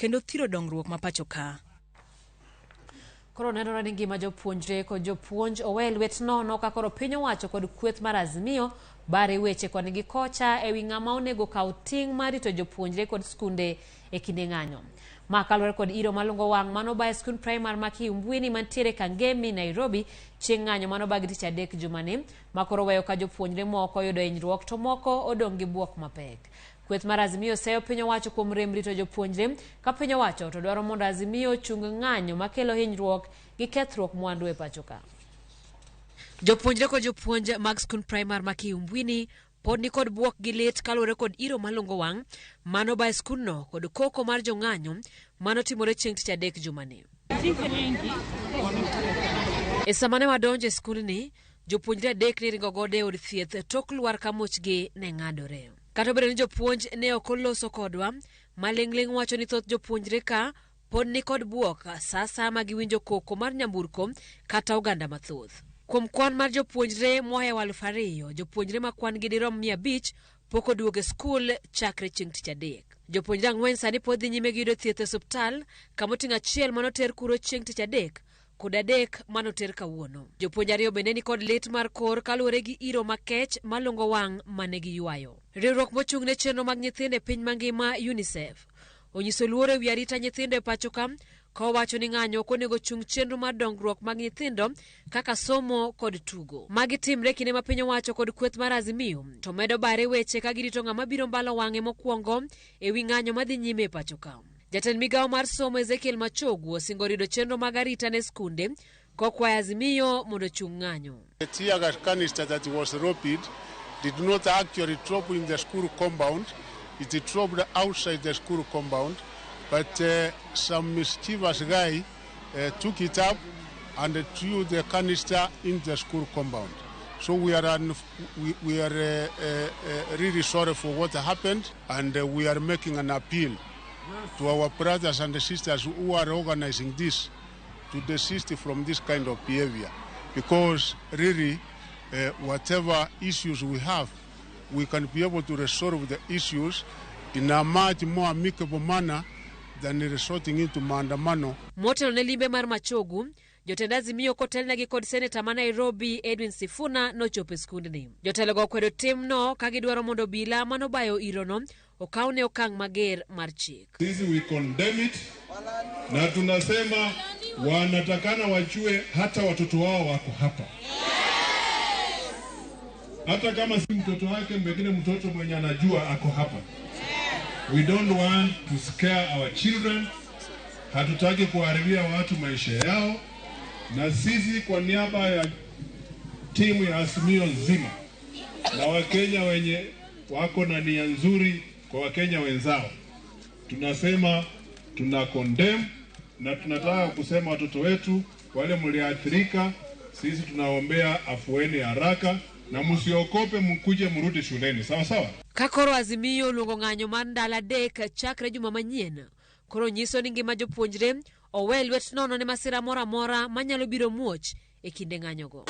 kendo thiro dongruok ma pacho ka. Koro nenore ni ngima jopuonjre kod jopuonj owe lwet nono ka koro piny owacho kod kweth mar Azimio bare weche koni gi kocha e wi ng'ama onego kaw ting' mar rito jopuonjre kod skunde e kinde ng'anyo. Ma kaluwore kod iro malungo wang' manoba e skund primar ma Kiyumbwini mantiere Kangemi, Nairobi chieng' ng'anyo manobagi tich adek jumani ma koro weyo ka jopuonjre moko oyudo hinyruok to moko odong' gi buok mapek. Kweth mar Azimio seyo piny owacho kuom rem rito jopuonjre ka piny owacho to dwaro mondo Azimio ochung ng'anyo makelo hinyruok gi kethruok mwandu e pacho ka. Jopuonjre kod jopuonj mag skund primar ma Kiyumbwini pod nikod buok gi lit kaluwore kod iro malungo wang' manoba e skundno kod koko mar jong'anyo manotimore chieng' tich adek jumani. E sama ne wadonjo e skundni, jopuonjre adek ne iringo godo e od thieth tok lwar ka muchgi ne ng'adore. Kata obedo ni jopuonj ne ok oloso kodwa, maling'ling' wacho ni thoth jopuonjre ka pod nikod buok sa asaya ma giwinjo koko mar nyamburko kata oganda mathoth. Kuom kwan mar jopuonjre mohewo 2,000, jopuonjre ma kwan gi dirom 500 pok oduogo e skul chakre chieng' tich adek. Jopuonjre ang'wen sani pod dhi nyime gi yudo thieth e osiptal kamoting'o achiel manoter kuro chieng' tich adek kod adek manoter kawuono. Jopuonj ariyo bende nikod lit mar kor kaluwore gi iro makech malungo wang' mane giywayo. Riwruok mochung' ne chenro mag nyithindo e piny mangima UNICEF onyiso luoro e wi arita nyithindo e pacho ka kowacho ni ng'anyo ok onego chung chenro mar dongruok mag nyithindo kaka somo kod tugo. Magi timre kinde ma piny owacho kod kweth mar Azimio to medo bare weche ka girito ng'ama biro mbalo wang'e mokwongo e wi ng'anyo madhi nyime e pacho ka. Jatend migawo mar somo Ezekiel Machogu osingo rido chenro mag arita ne skunde kokwayo Azimio mondo ochung ng'anyo. The tear gas canister that was dropped did not actually drop in the school compound. It dropped outside the school compound. But some mischievous guy took it up and threw the canister in the school compound. So we are, we are really sorry for what happened, and we are making an appeal to our brothers and sisters who are organizing this to desist from this kind of behavior, because really whatever issues we have, we can be able to resolve the issues in a much more amicable manner than resorting into maandamano. Motelo ne limbe mar Machogu, jotend Azimio kotelnegi kod seneta ma Nairobi Edwin Sifuna nochopo e skundni. Jotelogo okwedo timno ka gidwaro mondo obila manobayo irono okawne okang' mager mar chik. Sisi we condemn it na tunasema wanatakana wajue hata watoto wao wako hapa. Hata kama si mtoto wake, mwingine mtoto mwenye anajua ako hapa. We don't want to scare our children. Hatutaki kuharibia watu maisha yao, na sisi kwa niaba ya timu ya Azimio nzima na Wakenya wenye wako na nia nzuri kwa Wakenya wenzao, tunasema tuna condemn na tunataka kusema watoto wetu wale mliathirika, sisi tunaombea afueni haraka na msiokope, mkuje mrudi shuleni, sawa sawa. Ka koro Azimio oluongo ng'anyo mar ndalo adek chakre juma manyien, koro nyiso ni ngima jopuonjre owe lwet nono ne masira moro amora manyalo biro muoch e kinde ng'anyogo.